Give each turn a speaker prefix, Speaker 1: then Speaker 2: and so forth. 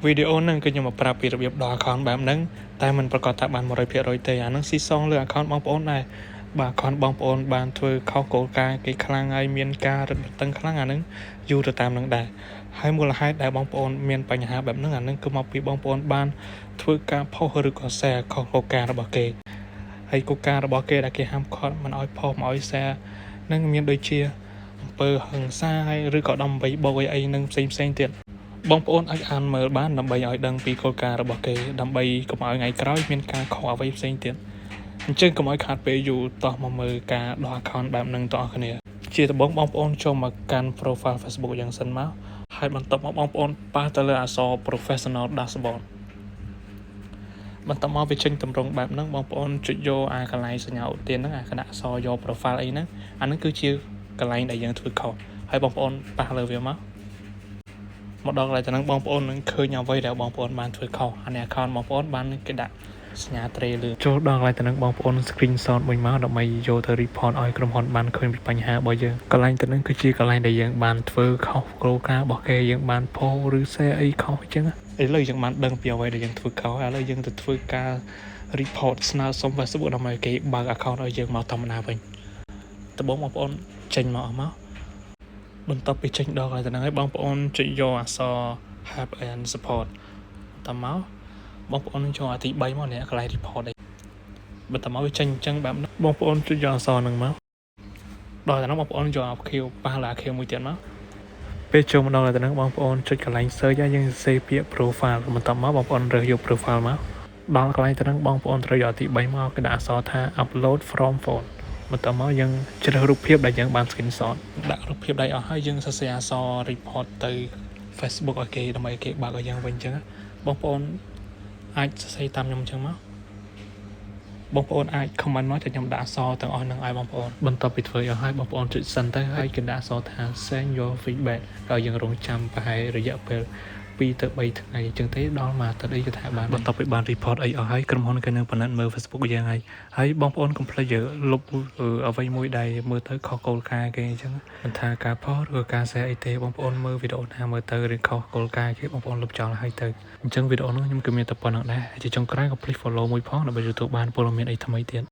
Speaker 1: វីដេអូហ្នឹងគឺខ្ញុំមកប្រាប់ពីរបៀបដោះ account បែបហ្នឹងតែមិនប្រកាសថាបាន100%ទេអាហ្នឹងស៊ីសងលើ account បងប្អូនដែរបាទ account បងប្អូនបានធ្វើខុសគោលការណ៍គេខ្លាំងហើយមានការរឹតបន្តឹងខ្លាំងអាហ្នឹងយូរទៅតាមនឹងដែរហើយមូលហេតុដែលបងប្អូនមានបញ្ហាបែបហ្នឹងអាហ្នឹងគឺមកពីបងប្អូនបានធ្វើការផុសឬក៏ share ខុសគោលការណ៍របស់គេហើយគោលការណ៍របស់គេដែលគេហាមឃាត់មិនឲ្យផុសមិនឲ្យ share នឹងមានដូចជាអំពើហិង្សាហើយឬក៏18បូកអីអីនឹងផ្សេងផ្សេងទៀតបងប្អូនអាចអានមើលបានដើម្បីឲ្យដឹងពីគោលការណ៍របស់គេដើម្បីកុំឲ្យថ្ងៃក្រោយមានការខុសអ្វីផ្សេងទៀតអញ្ចឹងកុំឲ្យខាតពេលយូរតោះមកមើលការដោះ account បែបហ្នឹងតោះគ្នាជាដំបូងបងប្អូនចូលមកកាន់ profile Facebook យ៉ាងសិនមកហើយបន្ទាប់មកបងប្អូនប៉ះទៅលើអក្សរ professional dashboard បន្ទាប់មកវាចេញតម្រងបែបហ្នឹងបងប្អូនចុចយកអាកន្លែងសញ្ញាឧទានហ្នឹងអាគណៈអក្សរយក profile អីហ្នឹងអាហ្នឹងគឺជាកន្លែងដែលយើងធ្វើខុសហើយបងប្អូនប៉ះលើវាមកមកដល់កន្លែងទៅហ្នឹងបងប្អូននឹងឃើញអ្វីដែលបងប្អូនបានធ្វើខុសអានេះ account បងប្អូនបានគេដាក់សញ្ញាត្រេលើចូលដល់កន្លែងទៅហ្នឹងបងប្អូន screenshot មួយមកដើម្បីយកទៅ report ឲ្យក្រុមហ៊ុនបានឃើញពីបញ្ហារបស់យើងកន្លែងទៅហ្នឹងគឺជាកន្លែងដែលយើងបានធ្វើខុសគោលការណ៍របស់គេយើងបានផុសឬ share អីខុសអញ្ចឹងឥឡូវយើងបានដឹងពីអ្វីដែលយើងធ្វើខុសឥឡូវយើងទៅធ្វើការ report ស្នើសុំ Facebook ដើម្បីឲ្យគេបើក account ឲ្យយើងមកធម្មតាវិញដំបូងបងប្អូនចេញមកអស់មកបន្ទាប់ពីចេញដល់កន្លែងទៅហ្នឹងហើយបងប្អូនចុចយកអក្សរ help and support បន្តមកបងប្អូនចូលអាទី3មកនេះកន្លែង report អីបន្តមកវាចេញអញ្ចឹងបែបហ្នឹងបងប្អូនចុចយកអក្សរហ្នឹងមកដល់តែហ្នឹងបងប្អូនយកអាខៀវប៉ះលើអាខៀវមួយទៀតមកពេលចូលមកដល់ទៅហ្នឹងបងប្អូនចុចកន្លែង search ហើយយើងសរសេរពាក្យ profile បន្ទាប់មកបងប្អូនរើសយក profile មកដល់កន្លែងទៅហ្នឹងបងប្អូនត្រូវយកទី3មកគេដាក់អក្សរថា upload from phone បន្ទាប់មកយើងជ្រើសរូបភាពដែលយើងបាន screenshot ដាក់រូបភាពដៃអស់ហើយយើងសរសេរអក្សរ report ទៅ Facebook ឲ្យគេដើម្បីឲ្យគេបើកឲ្យយើងវិញអញ្ចឹងបងប្អូនអាចសរសេរតាមខ្ញុំអញ្ចឹងមកបងប្អូនអាច comment មកតែខ្ញុំដាក់អក្សរទាំងអស់ហ្នឹងឲ្យបងប្អូនបន្ទាប់ពីធ្វើអស់ហើយបងប្អូនចុច send ទៅហើយគេដាក់អក្សរថា send your feedback ហើយយើងរងចាំប្រហែលរយៈពេល2ទៅ3ថ្ងៃអញ្ចឹងទេដល់មួយអាទិត្យអីក៏ថាបានបន្ទាប់ពីបាន report អីអស់ហើយក្រុមហ៊ុនគេនឹងពិនិត្យមើល Facebook យើងហើយហើយបងប្អូនកុំភ្លេចលុបអ្វីមួយដែលមើលទៅខុសគោលការណ៍គេអញ្ចឹងមិនថាការផុសឬក៏ការ share អីទេបងប្អូនមើលវីដេអូណាមើលទៅឬខុសគោលការណ៍គេបងប្អូនលុបចោលហើយទៅអញ្ចឹងវីដេអូនោះខ្ញុំគឺមានតែប៉ុណ្្នឹងដែរជាចុងក្រោយកុំភ្លេច follow មួយផងដើម្បីទទួលបានព័ត៌មានអីថ្មីទៀត។